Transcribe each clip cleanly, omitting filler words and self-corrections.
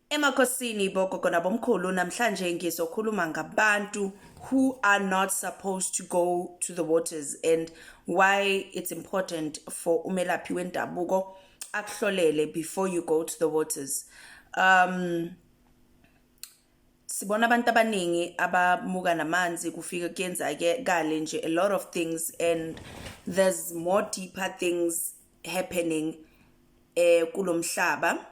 Emakhosini bogogo nabomkhulu namhlanje ngizokhuluma ngabantu who are not supposed to go to the waters and why it's important for umelaphi wendabuko akuhlolele before you go to the waters. Sibona abantu abaningi abamuka namanzi kufike kuyenzake kale nje a lot of things and there's more deeper things happening kulomhlaba.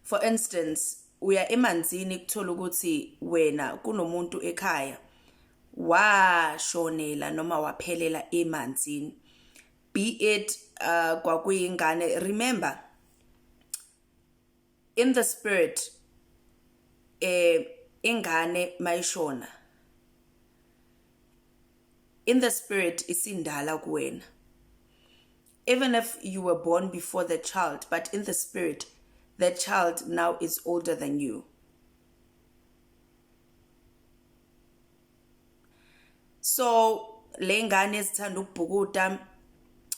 For instance, uya emanzini kuthola ukuthi wena kunomuntu ekhaya washonela noma waphelela emanzini. Be it kwakuyingane, remember in the spirit ingane mayishona in the spirit isindala kuwena. Even if you were born before the child, but in the spirit that child now is older than you. So le ngane ezithanda ukubhukuda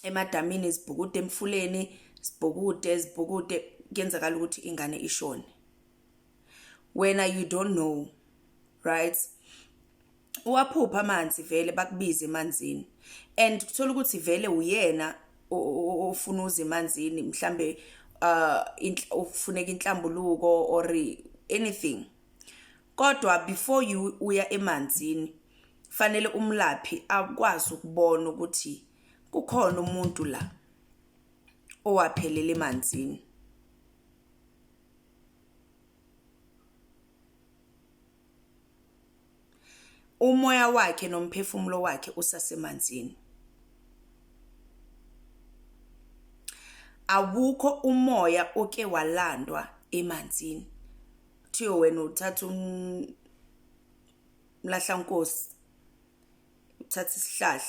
emadamini, zibhukude emfuleni, zibhukude zibhukude, kuyenzakala ukuthi ingane ishone. Wena you don't know, right? Uwaphupha amanzi vele bakubize emanzini and kuthola ukuthi vele uyena ofuna uze emanzini, mhlambe ufuneka inhlambuluko or anything. Kodwa before you uya emanzini fanele umlaphi akwazi ukubona ukuthi kukhona umuntu la owaphelela emanzini. Umoya wakhe nomphefumulo wakhe usasemanzini. Awukho umoya oke walandwa emanzini. Kuthiwe wena uthatha umlahlankosi, uthatha isihlahla,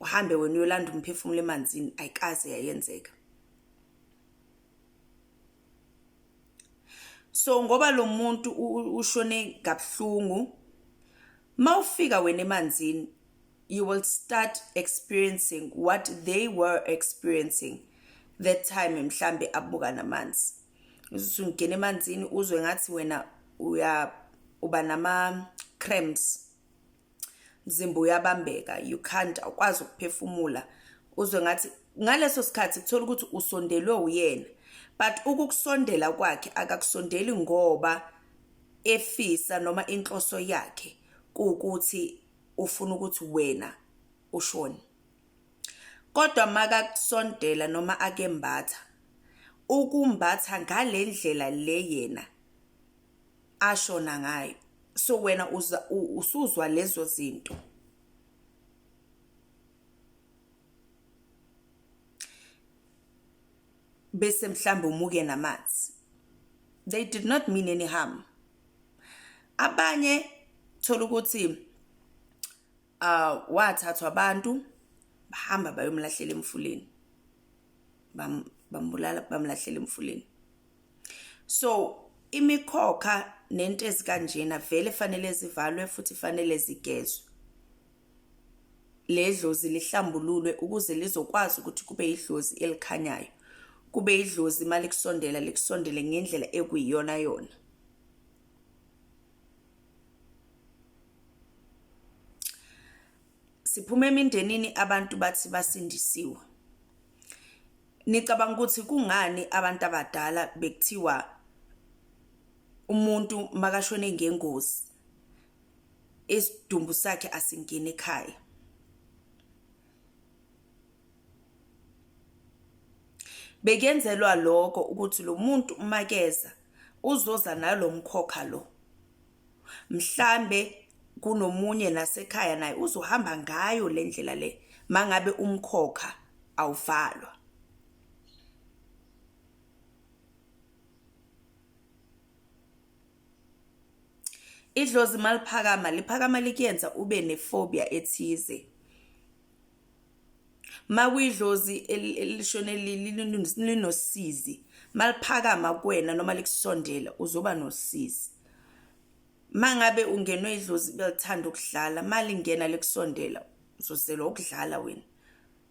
uhambe wena uyolanda umphefumulo emanzini, ayikaze yayenzeka. So ngoba lo muntu ushone kabuhlungu, mawufika wena emanzini you will start experiencing what they were experiencing that time mhlambe abuka namanzi. Uzothi ungena emanzini uzwe ngathi wena uya uba nama cramps, umzimba uyabambeka, you can't, awukwazi ukuphefumula, uzwe ngathi ngaleso sikhathi kuthola ukuthi usondelwe uyena, but ukukusondela kwakhe akakusondeli ngoba efisa noma inhloso yakhe kuwukuthi ufuna ukuthi wena ushone. Kodwa makakusondela noma akembatha, ukumbatha ngalendlela le yena ashona ngayo. So wena usuzwa lezo zinto. Bese mhlambe umuke namanzi. They did not mean any harm. Abanye thola ukuthi wathathwa abantu bahamba bayomlahlela emfuleni. Bambulala bamlahlela emfuleni. So imikhokha nento ezikanjena vele fanele zivalwe futhi fanele zigezwe. Le dlozi lihlambululwe ukuze lizokwazi ukuthi kube idlozi elikhanyayo. Kube idlozi malikusondela likusondele ngendlela ekuyiyona yona. Siphuma emindenini abantu bathi basindisiwe. Nicabanga ukuthi kungani abantu abadala bekuthiwa umuntu makashone ngengozi isidumbu sakhe asingeni ekhaya? Bekuyenzelwa lokho ukuthi lo muntu umakeza uzoza nalomkhokha lo. Mhlambe kunomunye nasekhaya naye uzohamba ngayo le ndlela le mangabe umkhokha awuvalwa. Idlozi maliphakama liphakama likuyenza ube nephobia ethize. Makuyidlozi elishone linosizi, maliphakama kuwena noma likusondela uzoba nosizi. Mangabe ungenwe idlozi belithanda ukudlala, malingena likusondela uzozelwa ukudlala wena.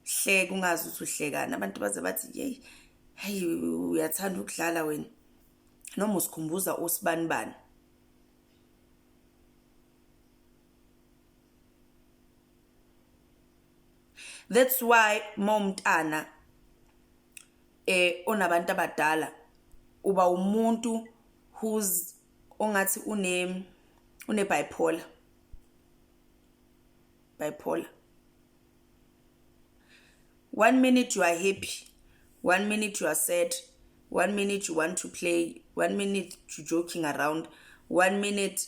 Hleke ungazi ukuthi uhlekani, abantu baze bathi yeyi, hey uyathanda ukudlala wena. Noma usikhumbuza usibanibani. That's why mawumntana onabantu abadala uba umuntu who's ongathi une bipolar. Bipolar. One minute you are happy, one minute you are sad, one minute you want to play, one minute you joking around, one minute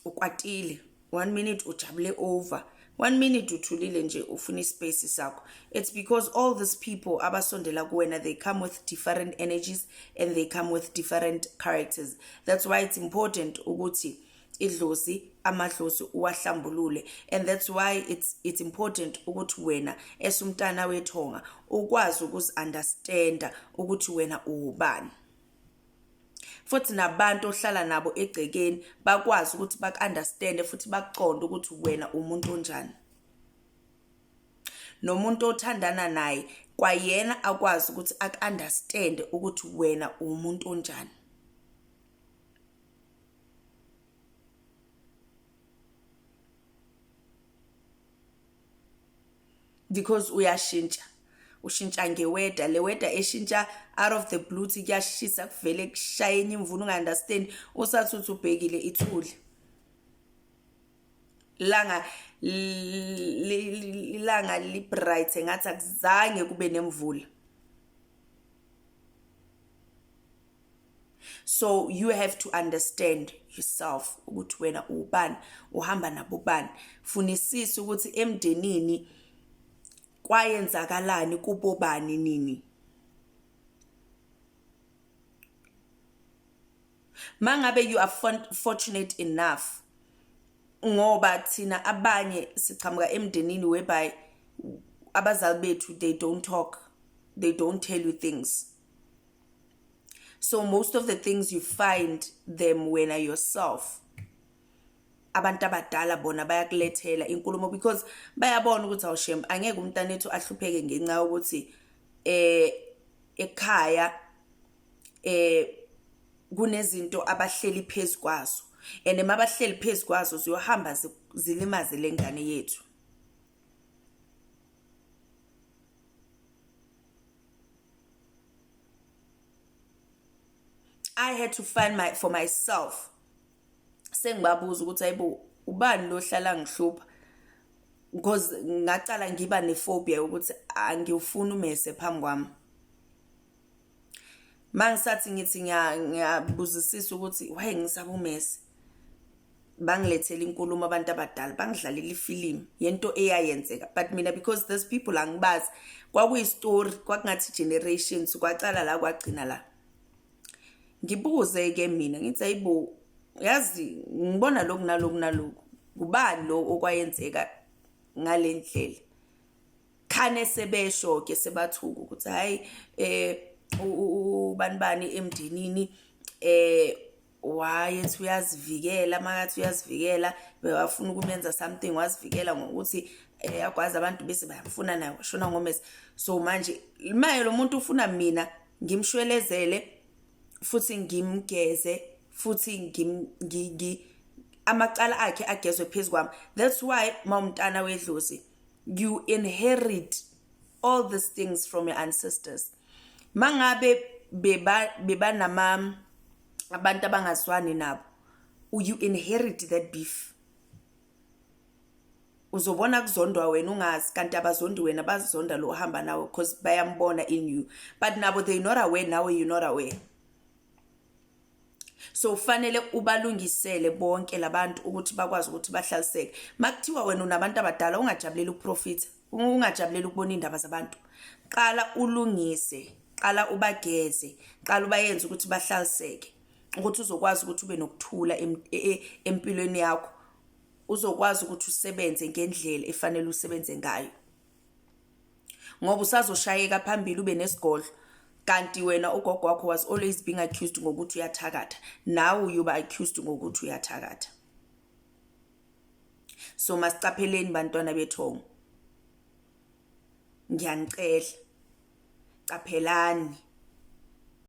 ukwatile, one minute ujabule over, one minute uthulile nje ufuna ispace sakho. It's because all these people abasondela kuwena, they come with different energies and they come with different characters. That's why it's important ukuthi idlozi, amadlozi uwahlambulule, and that's why it's important ukuthi wena esumntana wethonga ukwazi ukuzi-understanda ukuthi wena uwubani, futhi nabantu ohlala nabo egcekeni bakwazi ukuthi baku-understande futhi bakuqonde ukuthi wena umuntu onjani, nomuntu othandana naye kwayena akwazi ukuthi aku-understande ukuthi wena umuntu onjani. Because uyashintsha, ushintsha nge-weather, le weather eshintsha out of the blue, thi kuyashisa kuvele kushaye enye imvula unga-understand, usathi uthi ubhekile ithuli langa ilanga li-bright ngathi akuzange kube nemvula. So you have to understand yourself ukuthi wena ubani, uhamba nabo bani. Funisisa ukuthi emndenini kwayenzakalani kubo bani nini. Mangabe you are fortunate enough, ngoba thina abanye sichamuka emndenini whereby abazali bethu, they don't talk, they don't tell you things. So most of the things you find them wena yourself. Abantu abadala bona bayakulethela inkulumo because bayabona ukuthi awushem angeke umntanethu ahlupheke ngenxa yokuthi ekhaya kunezinto abahleli phezukwazo kwazo, and mabahleli phezukwazo ziyohamba zilimaze lengane yethu. I had to find my for myself. Sengibabuza ukuthi ayibo ubani lo hlala ngihlupha, because ngacala ngiba nephobia ukuthi angiwufuni umese phambi kwami. Mangisathi ngithi ngiyabuzisisa ukuthi why ngisaba umese, bangilethela inkulumo abantu abadala, bangidlalela ifilimu yento eyayenzeka. But mina, because these people angibazi, kwakuyi-story, kwakungathi generations, kwacala la kwagcina la. Ngibuze ke mina ngithi ayibo, yazi ngibona lokhu naloku naloku, kubani lo okwayenzeka ngale ndlela? Khane sebesho ke sebathuka ukuthi hayi ubani bani emndenini wayethi uyazivikela, makathi uyazivikela bewafuna ukumenza something, wazivikela ngokuthi akwazi abantu bese bayamfuna naye washona ngomese. So manje maye lo muntu ufuna mina ngimshwelezele futhi ngimgeze futhi amacala akhe agezwe phezu kwami. That's why mawumntana wedlozi you inherit all these things from your ancestors. Mangabe beba nama abantu abangazwani nabo, you inherit that beef. Uzobona kuzondwa wena ungazi, kanti abazondi wena, bazonda lo ohamba nawe because bayambona in you, but nabo they not aware, nawe you not aware. So fanele ubalungisele bonke labantu ukuthi bakwazi ukuthi bahlaliseke. Makuthiwa wena unabantu abadala, ungajabulela ukuprofit, ungajabulela ukubona indaba zabantu. Qala ulungise, qala ubageze, qala ubayenze ukuthi bahlaliseke, ukuthi uzokwazi ukuthi ube nokuthula empilweni yakho, uzokwazi ukuthi usebenze ngendlela efanele usebenze ngayo. Ngoba usazoshayeka phambili ube nesigodlo, kanti wena ugogo wakho was always being accused ngokuthi uyathakatha, nawe uyoba accused ngokuthi uyathakatha. So masicapheleni bantwana bethongo, ngiyanicela, qaphelani.